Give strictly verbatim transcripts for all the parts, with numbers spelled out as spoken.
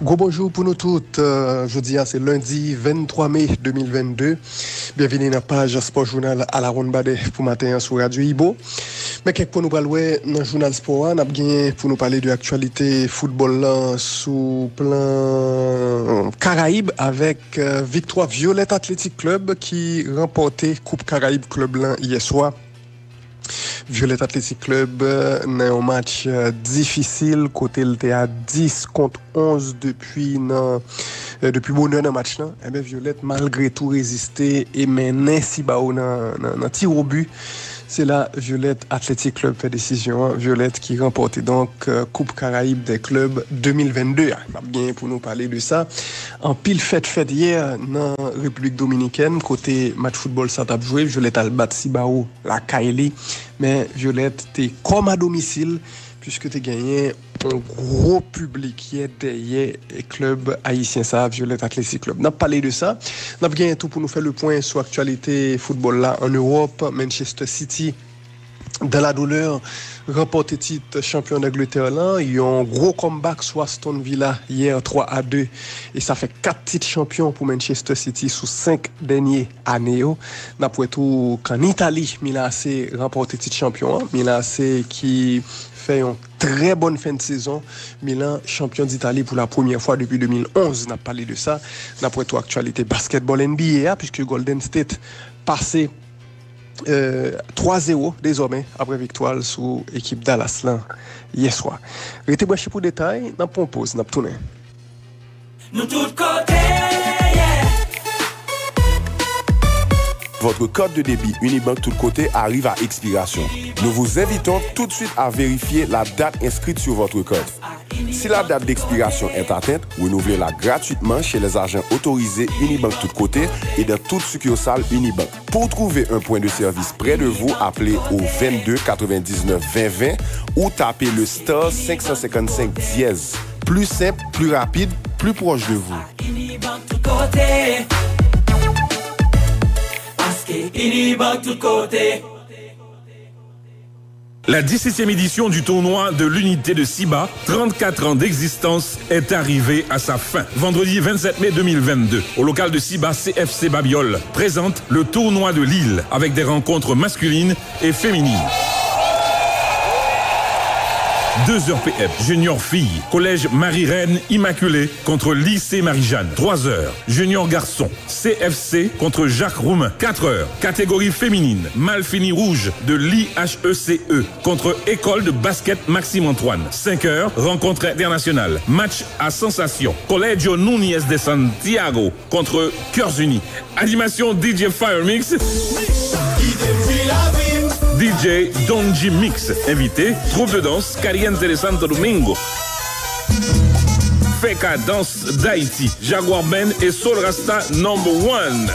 Gwo bonjou pou nou tout. Euh, jodi a se lendi venntwa me de mil vennde. Byenvini nan paj Spò Jounal Alawonnbadè pou maten an sou Radyo Ibo. Men kèk pwen nou pral wè nan jounal spò a, n ap genyen pou nou pale de aktyalite foutbòl lan sou plan Karayib avèk, euh, viktwa Violette Athletic Club ki ranpòte Koup Karayib klèb lan yè swa. Violette Athletic Club, euh, nan yon match, euh, difisil, kote l te a dis kont onz depi nan, euh, depi bonè nan match lan. Enben, Violette, malgre tou, reziste e mennen Cibao nan, nan, nan tir au but. Se la Violette Athletic Club fè desizyon an. Violette ki ranpòte donk, euh, Koup Karayib dè klèb de mil vennde a. N ap genyen pou nou pale de sa. Anpil fèt fèt yè nan Repiblik Dominikèn, kote match foutbòl sa t ap jwe, Violette al bat Cibao lakay li, men Violette te kòm a domisil, piske te genyen yon gwo piblik yè dèyè klèb ayisyen sa a, Violette Athletic Club. N ap pale de sa. N ap genyen tou pou nou fè le pwen sou aktyalite foutbòl la ann Ewòp, Manchester City dans la douleur, ranpòte tit chanpyon Angletè lan, yon gwo comeback sou Aston Villa yè twa a de, e sa fè kat tit chanpyon pou Manchester City sou senk dènye ane yo. N ap wè tou k'ann Itali, Milan A C ranpòte tit chanpyon an. Milan A C ki fè yon trè bòn fen de sezon. Milan chanpyon d'Italie pour la première fois depuis de mil onz. N ap pale de sa. N ap wè tou aktyalite basketball N B A a, puiske Golden State pase euh, twa zewo dezòmè apre viktwa l sou ekip Dallas lan yè swa. Rete branche pou detay, n ap pran yon poz, n ap tounen. Nou tout kote, yeah. Votre code de débit Unibank Tout Côté arrive à expiration. Nous vous invitons tout de suite à vérifier la date inscrite sur votre code. Si la date d'expiration est atteinte, renouvelez-la gratuitement chez les agents autorisés Unibank Tout Côté et dans toute succursale Unibank. Pour trouver un point de service près de vous, appelez au vingt-deux quatre-vingt-dix-neuf vingt vingt ou tapez le star cinq cent cinquante-cinq dièse. Plus simple, plus rapide, plus proche de vous. Unibank tout kote. Paske Unibank tout kote. La dix-septième édition du tournoi de l'unité de Siba, trente-quatre ans d'existence, est arrivée à sa fin. Vendredi vingt-sept mai deux mille vingt-deux, au local de Siba, C F C Babiole présente le tournoi de l'île avec des rencontres masculines et féminines. Deux heures P M, junior fille, collège Marie-Reine Immaculée contre lycée Marie-Jeanne. Trois heures, junior garçon, C F C contre Jacques Roumain. Quatre heures, catégorie féminine, Malfini Rouge de l'I H E C E contre école de basket Maxime Antoine. Cinq heures, rencontre internationale, match à sensation, Colegio Núñez de Santiago contre Cœurs Unis. Animation D J Fire Mix, D J Don G Mix. Invité, troupe de danse Caliente de Santo Domingo. Feka Dans d'Haïti, Jaguar Band et Soul Rasta Number One.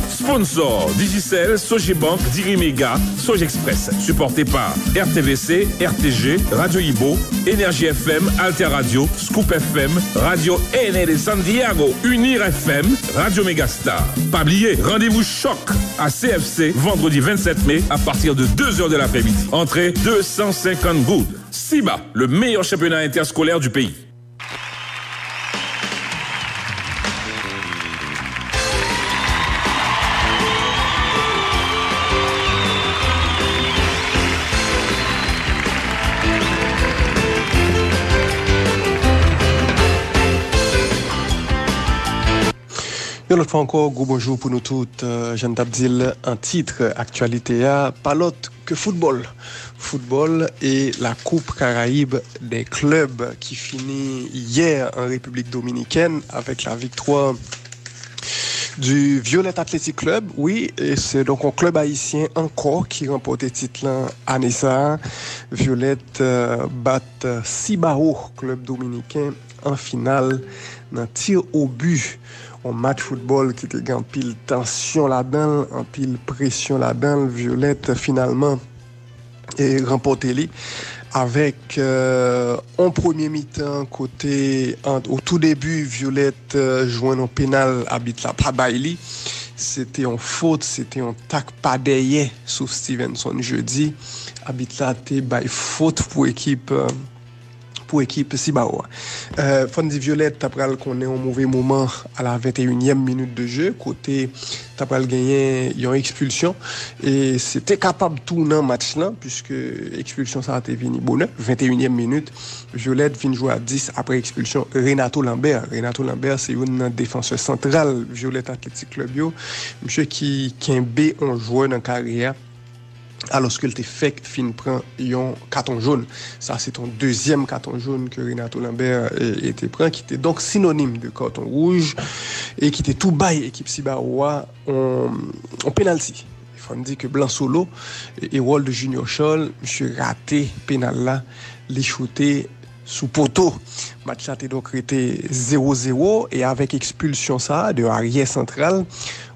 Sponsor, Digicel, Sogebank, Diri Mega, Sogexpress. Supporté par R T V C, R T G, Radio Ibo, Énergie F M, Alter Radio, Scoop F M, Radio N L Santiago, Unir F M, Radio Megastar. Pa bliye, randevou chòk a C F C vandredi vennsèt me a pati de de zè de lapremidi. Antre de san senkant goud. Siba, le meilleur championnat interscolaire du pays. Yon lòt fwa ankò, gwo bonjou pou nou tout. Euh, jan n t ap di l an tit aktyalite a, pa lòt ke foutbòl. Foutbòl e la Coupe Caraïbe des clubs ki fini yè an Repiblik Dominikèn avèk la viktwa du Violet Athletic Club. Wi, e se donk yon klèb ayisyen ankò ki ranpòte tit lan ane sa a. Violet, euh, bat Cibao, klèb dominiken, an final nan tir au but. Yon match foutbòl ki te gen anpil tansyon ladan l, anpil presyon ladan l. Violet finalman e ranpòte li avèk, euh, yon premye mitan kote, an, o tou debi, Violet, euh, jwenn yon penal, abit la pa bay li. Se te yon fot, se te yon tak pa dèyè sou Stevenson Jeudy. Abit la te bay fot pou ekip, euh, pou ekip Sibao a. Fò n di Violette ta pral konnen yon move moman a la venteyinyèm minit de jeu, kote ta pral genyen yon ekspilsyon. E se te kapab tou nan match lan, piske ekspilsyon sa a te vini bonè, venteyinyèm minit. Violette vin jwe a dis apre ekspilsyon Renato Lambert. Renato Lambert se youn nan defansè santral Violette Athletic Club yo. Misye ki kenbe yon jwè nan karyè a, alòske l te fèk fin pran yon katon jòn. Sa se te yon dezyèm katon jòn ke Renato Lambert e, e te pran, ki te donk sinonim de katon wouj e ki te tou bay ekip Sibao a yon, yon penalti. Fò n di ke Blan Solo, e, Harold Junior Charles, misye rate penal la, li choute sou poto. Match la te donk rete zewo zewo e avèk ekspilsyon sa a de aryè santral,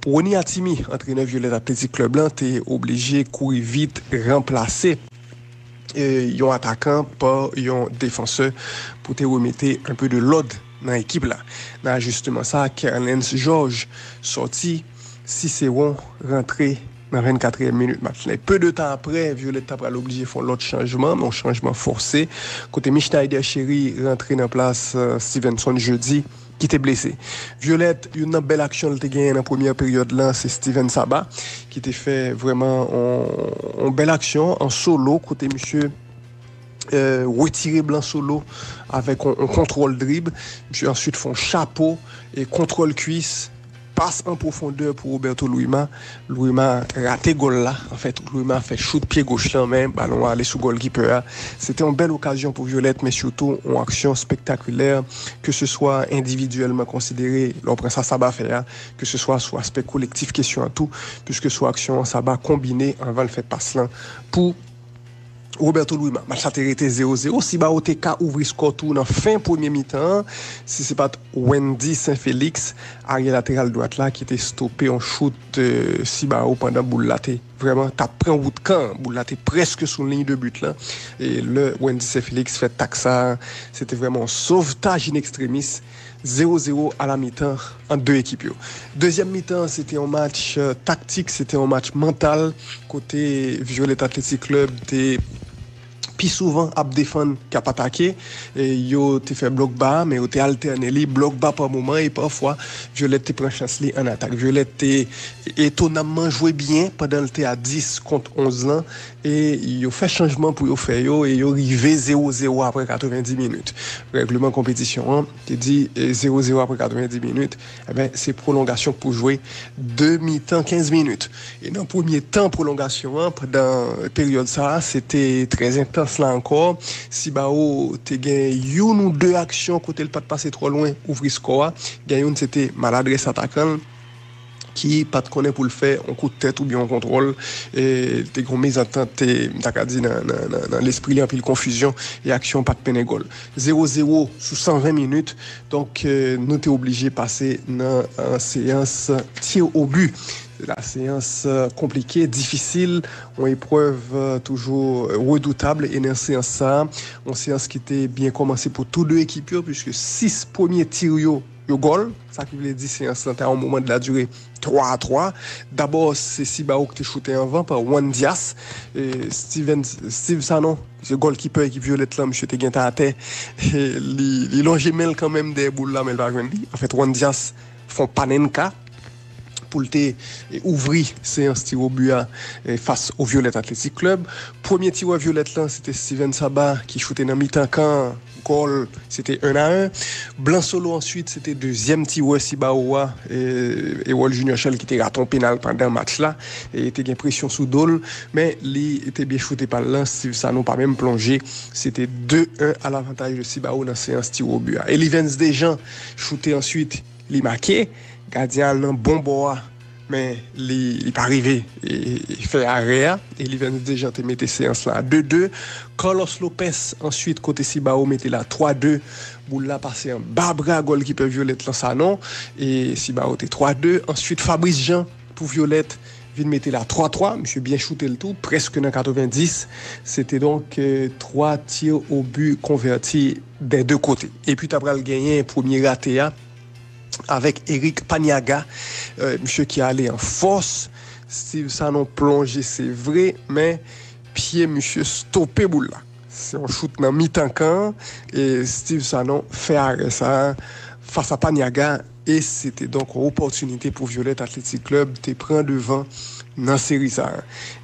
Rony Atimi, antrenè Violette Athletic Club lan, te oblije kouri vit ranplase e, yon atakan pa yon defansè pou te remete un peu de lòd nan ekip la. Nan ajisteman sa, Kerlens Georges sòti, Cicéron rantre nan vennkatriyèm minit match la. E pe de tan apre, Violette ta pral oblije fè yon lòt chanjman, men yon chanjman fòse, kote Michnider Chéry rantre nan plas, euh, Stevenson Jeudi, ki te blese. Violette, youn nan bèl aksyon l te genyen nan premyè peryòd lan, se Steven Saba, ki te fè vrèman yon, yon bèl aksyon an solo, kote misye, euh, retire Blan Solo avèk yon, yon kontwòl drib. Misye answit fè yon chapo e kontwòl kwis, pas an pwofondè pou Roberto Louima. Louima rate gòl la. Anfèt, Louima fè chout pye goch lan, men balon an ale sou gòlkipè a. Se te yon bèl okazyon pou Violette, men sitou yon aksyon spektakilè, ke se swa endividyèlman konsidere, lè w pran sa Saba fè a, ke se swa sou aspè kolektif kesyon an tou, piske sou aksyon an, Saba konbine anvan l fè pas lan pou Roberto Louima. Match la te rete zewo zewo. Sibao te ka ouvri skò tou nan fen premye mitan an, si se pa t Wendy Saint-Félix, aryè lateral dwat la, ki te stope yon chout, euh, Sibao pandan boul la te vrèman t ap pran wout kan an. Boul la te prèske sou liy de but lan. E lè Wendy Saint-Félix fè tak sa, se te vrèman yon sovtaj in extremis. Zewo zewo a la mitan ant de ekip yo. Dezyèm mitan, se te yon match, euh, taktik, se te yon match mantal, kote Violette Athletic Club te pi souvan ap defann k ap atake. E yo te fè blòk ba, men yo te altène li, blòk ba pa moman, e pafwa, Violette te pran chans li an atak. Violette te etonamman jwe byen pandan l te a dis kont onz lan, e yo fè chanjman pou yo fè yo, e yo rive zewo zewo apre katrevendi minit. Règleman konpetisyon an te di, e, zewo zewo apre katrevendi minit, enben, se pwolongasyon k pou jwe de mitan kenz minit. E nan premye tan pwolongasyon an, pandan peryòd sa a, se te trè entans la ankò. Sibao te gen youn ou de aksyon kote l pa t pase twò lwen ouvri skò a. Gen youn, se te maladrès atakan l ki pa t konnen pou l fè yon kout tèt oubyen yon kontwòl. E, te gen yon mezantant, e, m ta ka di nan, nan, nan, nan lespri li, anpil konfizyon, e aksyon an pa t mennen gòl. Zewo zewo sou san ven minit. Donk, e, nou te oblije pase nan, e, seyans tir au but. Se la seyans, e, konplike, difisil, yon eprèv, e, toujou, e, redoutab. E nan seyans sa a, yon seyans ki te byen kòmanse pou tou de ekip yo, piske sis premye tir yo, yo gòl. Sa ki vle di seyans lan te a yon moman de la dire twa a twa. Dabò, se Sibao ki te choute anvan pa Juan Diaz. E, Steven, Steve Sanon, se gòlkipè ekip Violette lan, misye te gentan atè. E, li, li lonje men l kanmenm dèyè boul la, men l pa jwenn li. Anfèt, Juan Diaz fè yon panenka pou l te, e, ouvri seyans tir au but a, e, fas o Violette Athletic Club. Premye tirè Violette lan, se te Steven Saba ki choute nan mitan kan, gòl, se te en a en. Blan Solo answit, se te dezyèm tirè Sibao a, e, Erol Junior Charles ki te rate yon penal pandan match la, e te gen presyon sou do l, men li te byen choute pal lan, Steve Sanon pa menm plonje, se te de en a lavantaj de Sibao nan seyans tir au but a. Elivens Dejean choute answit, li make, gadyen al nan bon bò a, men li, li pa rive, e, e fè arè a. Elivens Dejean te mete seyans la a de de. Carlos Lopez answit kote Sibao mete la twa de. Boul la pase anba bra gòlkipè Violette lan Sanon, e Sibao te twa de. Answit Fabrice Jean pou Violette vin mete la twa twa. Misye byen choute l tou, prèske nan katrevendi. Se te donk, e, twa tir au but konvèti dè de kote. Epi ta pral genyen premye rate a, avèk Eric Paniaga, e, misye ki ale an fòs. Steve Sanon plonje, se vre, men pye misye stope boul la. Se yon chout nan mitan kan, e Steve Sanon fè arè sa fas a Paniaga, e se te donk yon opòtinite pou Violette Athletic Club te pran devan nan seri sa.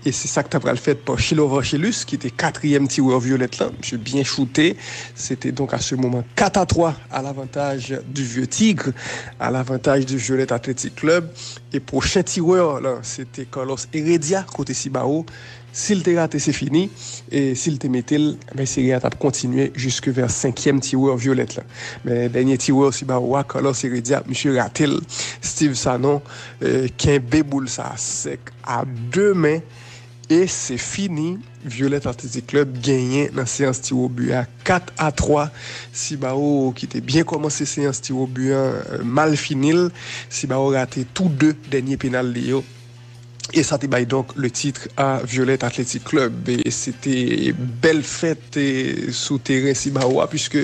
E se sa k ta pral fèt pa Chilo Vangelus, ki te katriyèm tirè Violette lan. Misye byen choute. Se te donk à ce moment quatre à trois à l'avantage du Vieux Tigre, à l'avantage du Violette Athletic Club. E pwochen tirè lan, se te Carlos Heredia, kote Sibao. Si l te rate, se fini. E si l te mete l, ben, seri a t ap kontinye jiske vè senkyèm tirè Violette lan. Men dènye tirè Sibao a, Carlos Heredia, misye rate l. Steve Sanon, eh, kenbe boul sa sèk a de men. E se fini. Violette Athletic Club genyen nan seyans tiwobi a kat a twa. Sibao ki te byen kòmanse seyans tiwobi an, eh, mal fini l. Sibao rate tou de dènye penal li yo. E sa te bay donk le titre à Violette Athletic Club. E se te bèl fèt, eh, sou teren Sibao a, puiske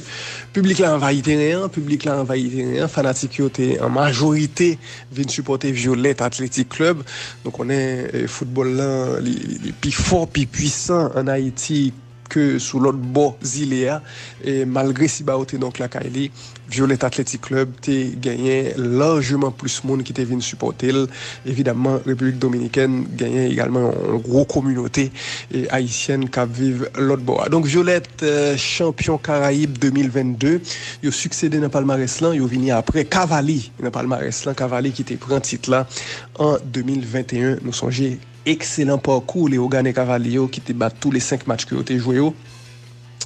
piblik la anvayi teren an, piblik la anvayi teren an, fanatik yo te an majorite vin sipòte Violette Athletic Club. Nou konnen, eh, foutbòl lan, li, li, li pi fò, pi pwisan ann Ayiti ke sou lòt bò zile a. E malgre Sibao te donk lakay li, Violette Athletic Club te genyen lajman plis moun ki te vin sipòte l. Evidamman, Repiblik Dominikèn genyen egalman yon gwo kominote, e, ayisyèn k ap viv lòt bò a. Donk, Violette, eh, chanpyon Karayib de mil vennde, yo siksede nan palmarès lan, yo vini apre Cavalli nan palmarès lan, Cavalli ki te pran tit la an de mil venteyen. Nou sonje ekselan pakou Leogane Cavalli yo ki te bat tou le senk match ke yo te jwe yo.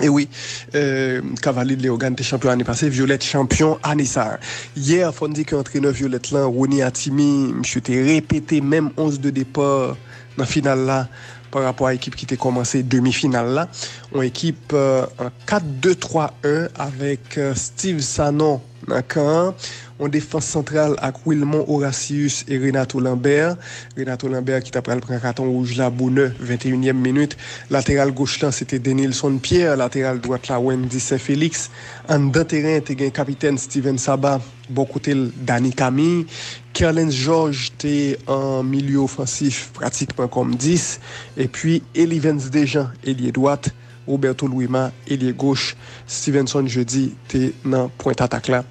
E wi, eh, Cavalli de Leogane te chanpyon ane pase, Violette chanpyon ane sa a. Yè, fò n di ke antrenè Violette lan, Rony Atimi, misye te repete menm onz de depa nan final la pa rapò a ekip ki te kòmanse demi final la. Yon ekip, eh, an kat de twa en avèk, eh, Steve Sanon nan kan an. Yon defans santral ak Wilmon Horatius e Renato Lambert. Renato Lambert ki ta pral pran katon wouj la bonè, venteyinyèm minit. Lateral goch lan, se te Denilson Pierre. Lateral dwat la, Wendy Saint-Félix. Anndan teren, te gen kapitèn Steven Saba, bò kote l, Dany Camille. Kerlens Georges te an milye ofansif, pratikman kòm dis. Epi, Elivens Dejean, elye dwat. Roberto Louima, elye goch. Stevenson Jeudy te nan pwent atak la.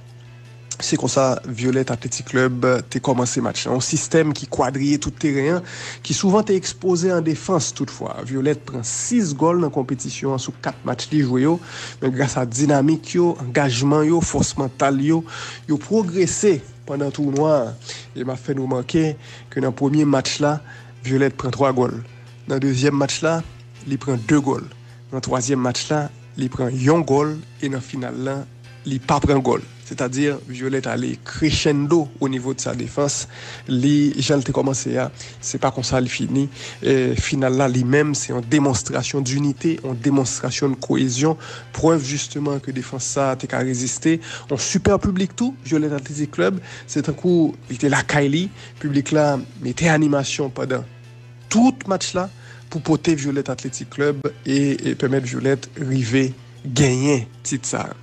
Se konsa Violette Athletic Club te kòmanse match lan. Yon sistèm ki kwadriye tout teren an, ki souvan te ekspoze an defans. Toutfwa, Violette pran sis gòl nan konpetisyon an sou kat match li jwe yo. Men gras a dinamik yo, angajman yo, fòs mantal yo, yo pwogrese pandan tounwa a. E m ap fè n remake ke nan premye match la, Violette pran twa gòl. Nan dezyèm match la, li pran de gòl. Nan twazyèm match la, li pran yon gòl e nan final lan, li pa pran gòl. Sètadi, Violette ale crescendo o nivo de sa defans. Li, jan l te kòmanse a, se pa konsa li fini. E final la, li menm, se yon demonstrasyon dinite, yon demonstrasyon de koyezyon. Prèv, jisteman, ke defans sa a te ka reziste. Yon sipè piblik tou, Violette Athletic Club, se tankou li te lakay li. Piblik la mete animasyon pandan tout match la pou pote Violette Athletic Club e, e pèmèt Violette rive genyen tit sa a.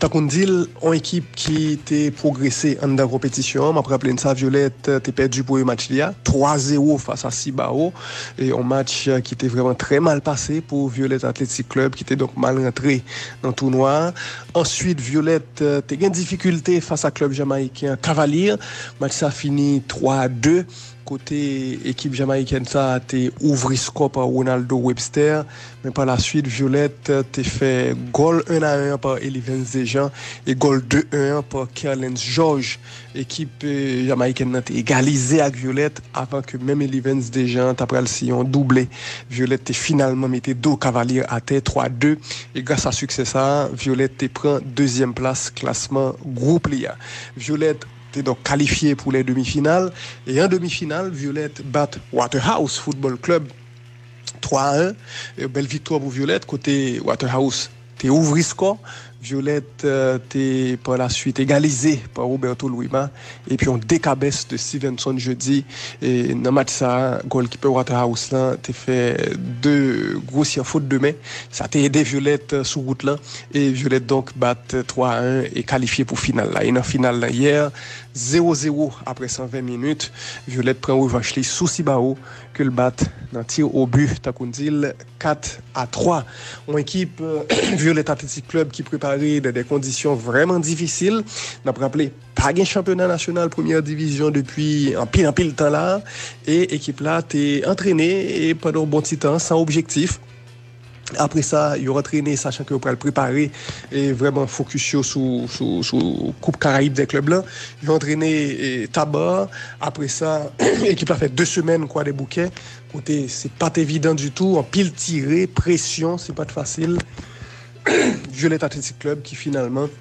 Tankou n di l, yon ekip ki te pwogrese anndan konpetisyon an. M ap raple n sa, Violette te pèdi premye match li a, twa zewo fas a Cibao. E yon match ki te vrèman trè mal pase pou Violette Athletic Club, ki te donk mal rantre nan tounwa a. Answit, Violette te gen difikilte fas a klèb jamayiken an, Cavalier. Match sa fini twa a de. Kote ekip jamayikèn sa a te ouvri skò pa Ronaldo Webster, men pa laswit, Violette te fè gòl en a en an pa Elivens Dejean e gòl de en an pa Kerlens Georges. Ekip, eh, jamayikèn nan te egalize ak Violette avan ke menm Elivens Dejean ta pral siyen yon double. Violette te finalman mete do Cavalier atè, twa de, e gras a siksè sa a, Violette te pran dezyèm plas klasman gwoup li a. Violette te donk kalifye pou lè demi final. E an demi final, Violette bat Waterhouse Football Club twa a en. E bèl viktwa pou Violette, kote Waterhouse te ouvri skò. Violette, eh, te pa laswit egalize pa Roberto Louima. Epi yon dekabès de Stevenson Jeudy. E nan match sa a, golkipè Waterhouse lan te fè de gwo syan fot de men. Sa te ede Violette, eh, sou wout lan. E Violette donk bat twa a en e kalifye pou final la. E nan final lan yè, zewo zewo apre san ven minit. Violette pran revanch li sou Cibao ke l bat nan tir au but, tankou n di l, kat a twa. Yon ekip Violette Athletic Club ki prepare nan de kondisyon vrèman difisil. N ap raple, pa gen chanpyona nasyonal premyè divizyon depi anpil, anpil tan la. E ekip la te antrene e pandan yon bon ti tan san objektif. Apre sa, yo antrene, sachan ke yo pral prepare e vrèman fokis yo sou, sou, sou Koup Karayib dè klèb lan. Yo antrene e, Taba. Apre sa, ekip la fè de semèn Kwadèboukè, kote se pa t evidan ditou, anpil tire, presyon, se pa t fasil. Violette Athletic Club ki finalman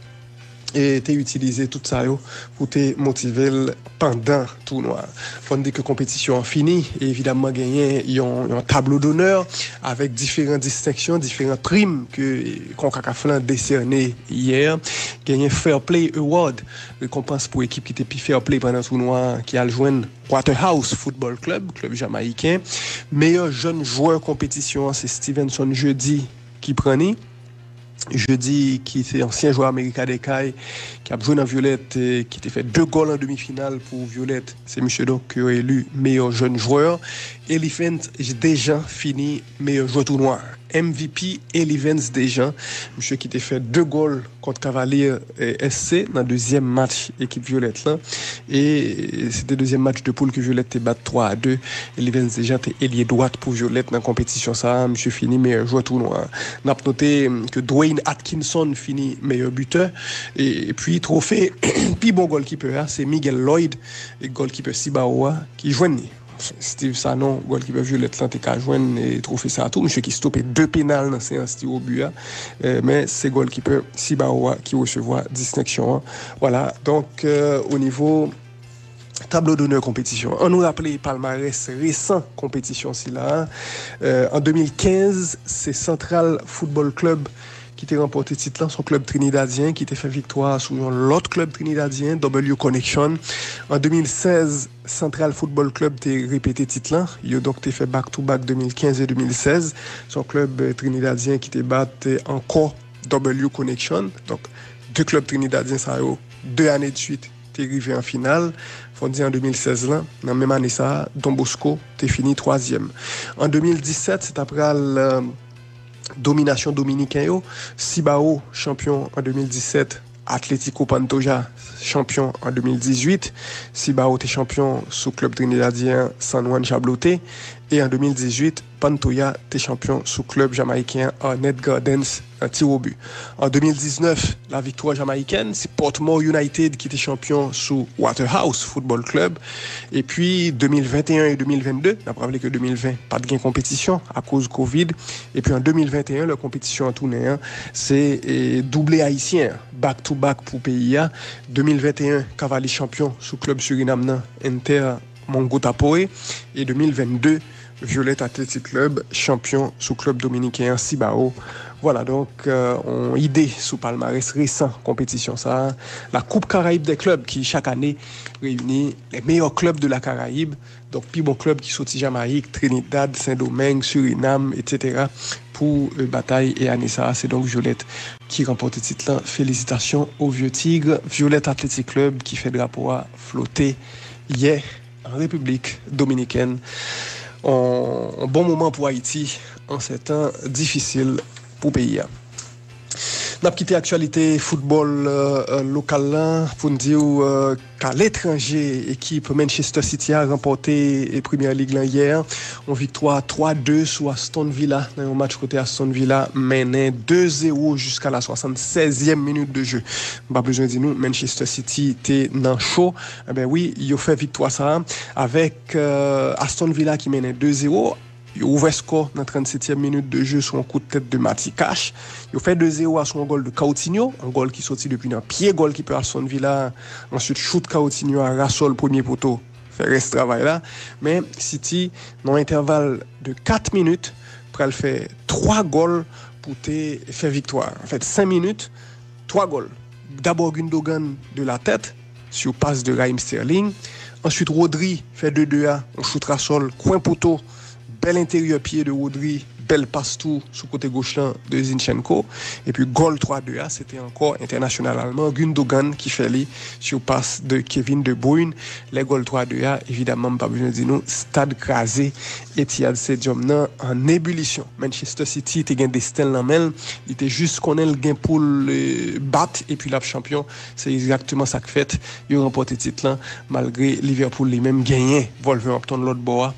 e te itilize tout sa yo pou te motive l pandan tounwa. Fò n di ke konpetisyon an fini, e evidamman genyen yon, yon tablo donè avèk diferan distenksyon, diferan prim ke konkakaf lan desène yè. Genyen Fair Play Award, rekonpans pou ekip ki te pi fair play pandan tounwa an, ki al jwenn Waterhouse Football Club, klèb jamayiken. Meyè jèn jwè konpetisyon an, se Stevenson Jeudi ki pran li. Jeudi, ki se ansyen jwè Amerika Dekay, ki ap jwe nan Violette, eh, ki te fè de gòl an demi final pou Violette. Se misye donk ke yo eli meyè jèn jwè. Elivens Dejean fini meyè jwè tounwa. M V P Elivens Dejean, misye ki te fè de gòl kont Cavalier, eh, S C nan dezyèm match ekip Violette lan. E se te dezyèm match de poul ke Violette te bat twa a de. Elivens Dejean te elye dwat pou Violette nan konpetisyon sa a. Misye fini meyè jwè tounwa. N ap note, mm, ke Dwayne Atkinson fini meyè bitè. E, epi twofe pi bon gòlkipè a, se Miguel Lloyd, e gòlkipè Cibao a, ki jwenn li. Steve Sanon, gòlkipè Violette lan, te ka jwenn, e, twofe sa a tou. Misye ki stope de penal nan seyans tir au but a. E, men se gòlkipè Cibao a ki resevwa distenksyon an. Vwala, donk, e, o nivo tablo donè konpetisyon an, nou raple palmarès resan konpetisyon sila a. E, an de mil kenz, se Central Football Club ki te ranpòte tit lan, se yon klèb trinidadyen ki te fè viktwa sou yon lòt klèb trinidadyen, W Connection. An de mil sèz, Central Football Club te repete tit lan. Yo donk te fè back to back de mil kenz e de mil sèz. Se yon klèb, eh, trinidadyen ki te bat, eh, ankò W Connection. Donk, de klèb trinidadyen sa yo, de ane de swit, te rive an final. Fò n di an de mil sèz lan, nan menm ane sa a, Don Bosco te fini twazyèm. An de mil disèt, se ta pral, eh, dominasyon dominiken yo. Cibao chanpyon an de mil disèt, Atlético Pantoja chanpyon an de mil dizuit. Cibao te chanpyon sou klèb trinidadyen San Juan Chablote. E an de mil dizuit, Pantoja te chanpyon sou klèb jamayiken Arnett Gardens nan tir au but. An de mil diznèf, la victoire jamaïcaine, se Portmore United ki te chanpyon sou Waterhouse Football Club. Epi de mil venteyen e de mil vennde, n ap raple ke de mil ven pa t gen konpetisyon akoz kovid. Epi an de mil venteyen, lè konpetisyon an tounen an, se, e, double ayisyen an, back to back pou peyi a. De mil venteyen, Cavalli chanpyon sou klèb Surinam nan, Inter Mongo Tapoe. E de mil vennde, Violette Athletic Club chanpyon sou klèb dominiken an, Cibao. Vwala, donk, e, yon ide sou palmarès resan konpetisyon sa a. La Coupe Caraïbe des Clubs ki chak ane reyini les meilleurs clubs de la Caraïbe. Donk, pi bon klèb ki soti Jamayik, Trinidad, Sendomeng, Sirinam, etsetera, pou, e, batay e ane sa a, se donk Violette ki ranpòte tit lan. Felisitasyon aux Vieux Tigres, Violette Athletic Club ki fè drapo a flote yè an Repiblik Dominikèn. On, on bon moman pou Ayiti an se tan difisil pou peyi a. N ap kite aktyalite foutbòl, e, e, lokal la pou n di w, e, ka letranje, ekip Manchester City a ranpòte, e, Premyè Lig lan yè. Yon viktwa twa de sou Aston Villa nan yon match kote Aston Villa mennen de zewo jiska la swasannsèzyèm minit de jeu. M pa bezwen di nou, Manchester City te nan cho. Enben wi, yo fè viktwa sa a avèk, e, Aston Villa ki mennen de zewo. Yo ouvè skò nan trannsetyèm minit de jeu sou yon kout tèt de Matty Cash. Yo fè de zewo a sou yon gòl de Coutinho, yon gòl ki soti depi nan pye gòlkipè Aston Villa a. Answit, chout Coutinho a rasòl premye poto, fè rès travay la. Men City, nan yon entèval de kat minit, pral fè twa gòl pou te fè viktwa a. Anfèt, senk minit, twa gòl. Dabò Gundogan de la tèt, sou pas de Raheem Sterling. Answit, Rodri fè de de a, yon chout rasòl, kwen poto, bèl enteryè pye de Rodri, bèl pas tou sou kote goch lan de Zinchenko. Epi gòl twa de a, se te ankò entènasyonal alman Gündogan ki fè li sou pas de Kevin De Bruyne. Lè gòl twa de a, evidaman, m pa bezwen di nou, stad kraze Etihad Stadium nan an ebilisyon. Manchester City te gen desten l nan men l, li te jis konnen l gen pou l eh, bat epi l ap chanpyon. Se egzakteman sa k fèt. Yo ranpòte tit lan malgre Liverpool li menm genyen Wolverhampton lòt bò a.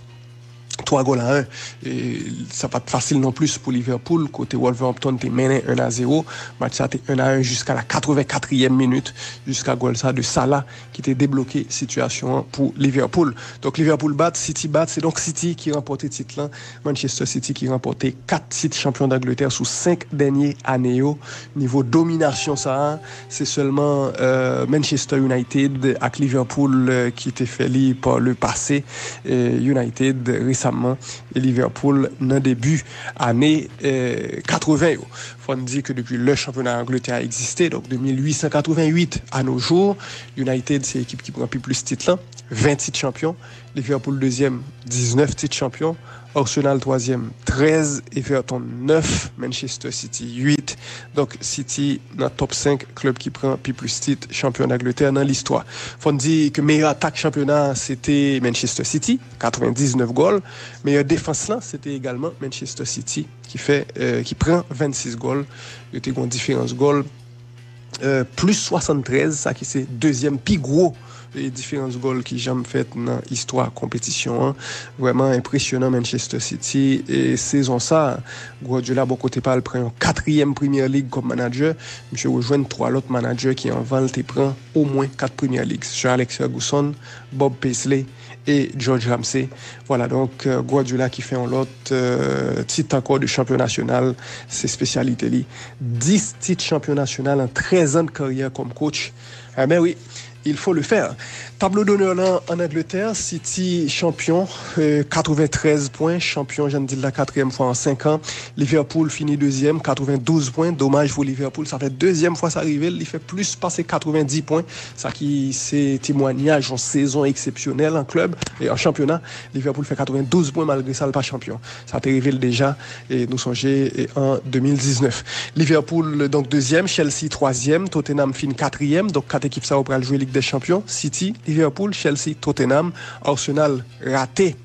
Twa gòl a en. E sa pa t fasil non plis pou Liverpool, kote Wolverhampton te mennen en a zewo. Match sa te en a en jiska la katrevenkatriyèm minit, jiska gòl sa de Salah ki te debloke sitiyasyon an pou Liverpool. Donk Liverpool bat, City bat, se donk City ki ranpòte tit lan. Manchester City ki ranpòte kat tit chanpyon Dangletè sou senk dènye ane yo. Nivo dominasyon sa a, se sèlman eh, Manchester United ak Liverpool eh, ki te fè li pa le pase. Eh, United resaman e Liverpool nan debi ane eh, katreven yo. Fò n di ke depi lè chanpyona Angletè a egziste, donk de mil uit san katreven uit a no jou, United se ekip ki pran pi plis tit lan, ven tit chanpyon, Liverpool dezyèm, diznèf tit chanpyon, Arsenal twazyèm, trèz, Everton nèf, Manchester City uit. Donk City nan top senk klèb ki pran pi plis tit chanpyon Dangletè nan listwa. Fò n di ke meyè atak chanpyona a se te Manchester City, katrevendiznèf gòl. Meyè defans lan se te egalman Manchester City ki fè eh, ki pran vennsis gòl. Yo te gen yon diferans gòl eh, plis swasanntrèz, sa ki se dezyèm pi gwo eh, diferans gòl ki janm fèt nan istwa konpetisyon an. Vrèman enpresyonan Manchester City. E sezon sa, Guardiola bò kote pa l pran yon katriyèm Premier League kòm manadjè. Misye rejwenn twa lòt manadjè ki anvan l te pran omwen kat Premier League. Sir Alex Ferguson, Bob Paisley e George Ramsay. Vwala, donk eh, Guardiola ki fè yon lòt eh, tit ankò de chanpyon nasyonal, se espesyalite li. Dis tit chanpyon nasyonal an trèz an de karyè kòm coach. Enben wi, il faut le faire. Tablo donè lan an Angletè, City chanpyon, eh, katreventrèz pwen, chanpyon, jan n di l la, katriyèm fwa an senk an. Liverpool fini dezyèm, katrevendouz pwen. Domaj pou Liverpool, sa fè dezyèm fwa sa rive l, li fè plis pase katrevendis pwen. Sa ki se temwanyaj yon sezon eksepsyonèl an klèb e an chanpyona. Liverpool fè katrevendouz pwen, malgre sa l pa chanpyon. Sa te rive l deja, e nou sonje, e an de mil diznèf. Liverpool donk dezyèm, Chelsea twazyèm, Tottenham fin katriyèm. Donk kat ekip sa yo pral jwe Lig dè Chanpyon: City, Liverpool, Chelsea, Tottenham. Arsenal rate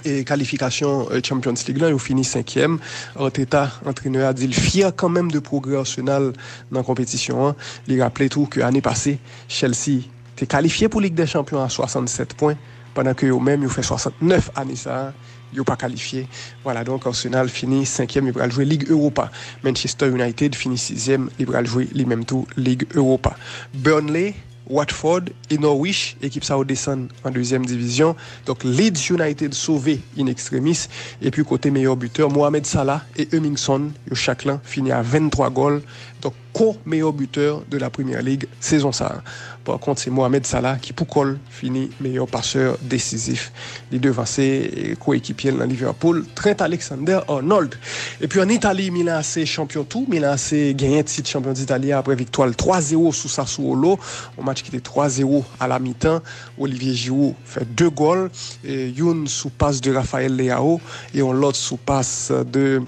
e kalifikasyon eh, Champions League lan, yo fini senkyèm. Arteta, antrenè a, di l fyè kanmenm de pwogrè Arsenal nan konpetisyon an. Li raple tou ke ane pase, Chelsea te kalifye pou Lig dè Chanpyon a swasannsèt pwen, pandan ke yo menm yo fè swasantnèf ane sa a, yo pa kalifye. Vwala, donk Arsenal fini senkyèm, li pral jwe Lig Europa. Manchester United fini sizyèm, li pral jwe li menm tou Lig Europa. Burnley, Watford e Norwich, ekip sa yo desann an dezyèm divizyon. Donk Leeds United sove in extremis. Epi kote meyè bitè, Mohamed Salah e Heung-min Son, yo chak lan fini a venntwa gòl. Donk ko-meyè bitè de la Premier League sezon sa a. Pa kont, se Mohamed Salah ki pou kò l fini meyè pasè desizif. Li devanse eh, koekipye l nan Liverpool, Trent Alexander-Arnold. Epi an Itali, Milan A C chanpyon tou. Milan A C genyen tit chanpyon d'Itali a apre viktwa l twa zewo sou Sassuolo. Yon match ki te twa zewo a la mitan. Olivier Giroud fè de gòl, eh, youn sou pas de Rafael Leao e yon lòt sou pas de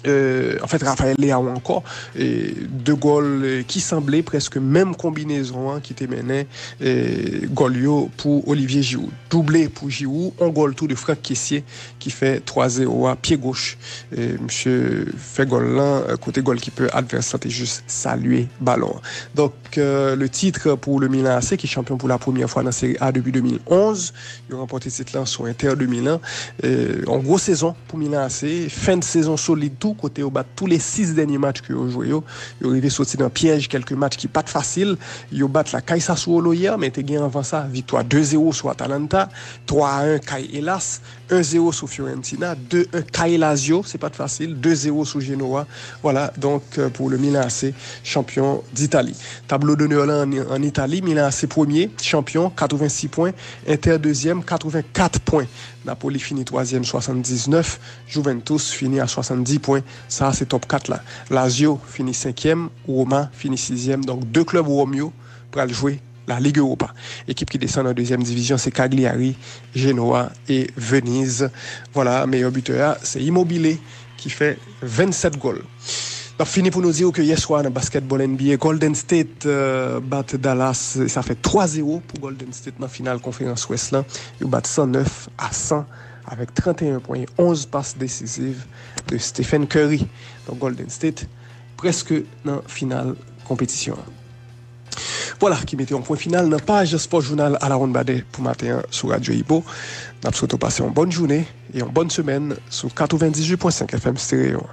eh, anfèt, Rafael Leao ankò, eh, de gòl eh, ki sanble prèske menm konbinezon an ki te mennen eh, gòl yo pou Olivier Giroud. Double pou Giroud, on gòl tou de Franck Kessié ki fè twa zewo a pye goch. Eh, misye fè gòl lan eh, kote gòlkipè advès lan te jis salye balon an. Donk, eh, le titre pour le Milan A C ki chanpyon pou la premyè fwa nan Serie A depi de mil onz. Yo ranpòte tit lan sou Inter de Milan. Eh, yon gwo sezon pou Milan A C. Fen de sezon solid tou, kote yo bat tou le sis dènye match ke yo jwe yo. Yo rive soti nan pyèj kèlke match ki pa t fasil. Yo bat lakay Sassuolo yè, men te gen anvan sa viktwa de zewo sou Atalanta, twa a en kay Hellas, en zewo sou Fiorentina, de en kay Lazio, se pa t fasil, de zewo sou Genoa. Vwala, donk, eh, pou le Milan A C, chanpyon d'Itali. Tablo donè lan an, an Itali, Milan A C premye, chanpyon, katrevensis pwen, Inter dezyèm, katrevenkat pwen. Napoli fini twazyèm, swasanndiznèf, Juventus fini a swasanndis pwen. Sa a se top kat la. Lazio fini senkyèm, Roma fini sizyèm. Donk, de klèb Wòm yo pral jwe La Ligue Europa. Ekip ki desann an dezyèm divizyon, se Cagliari, Genoa e Venise. Vwala, meyè bitè a, se Immobile ki fè vennsèt gòl. N ap fini pou nou di w ke yèswa nan basketball N B A, Golden State euh, bat Dallas, sa fè twa zewo pou Golden State nan final konferans West lan. Yo bat san nèf a san avèk trannteyen pwen, onz pas desiziv de Stephen Curry. Donk Golden State prèske nan final konpetisyon an. Vwala ki mete yon pwen final nan paj spò jounal Alawonnbadè pou maten an sou Radyo Ibo. N ap swete w pase yon bòn jounen e yon bòn semèn sou katrevenndizwit pwen senk F M Stereo.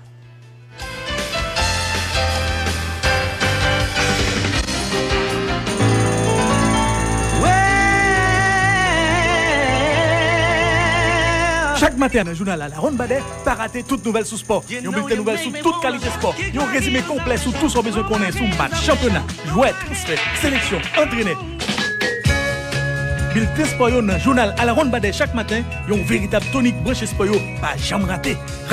Chak maten nan jounal Alawonnbadè, pa rate tout nouvèl sou spò. Yon bilten nouvèl sou tout kalite spò. Yon rezime konplè sou tout sa w bezwen konnen sou match, chanpyona, jwè, transfè, seleksyon, antrenè. Bilten spò yo nan jounal Alawonnbadè chak maten, yon veritab tonik branche spò yo pa janm rate.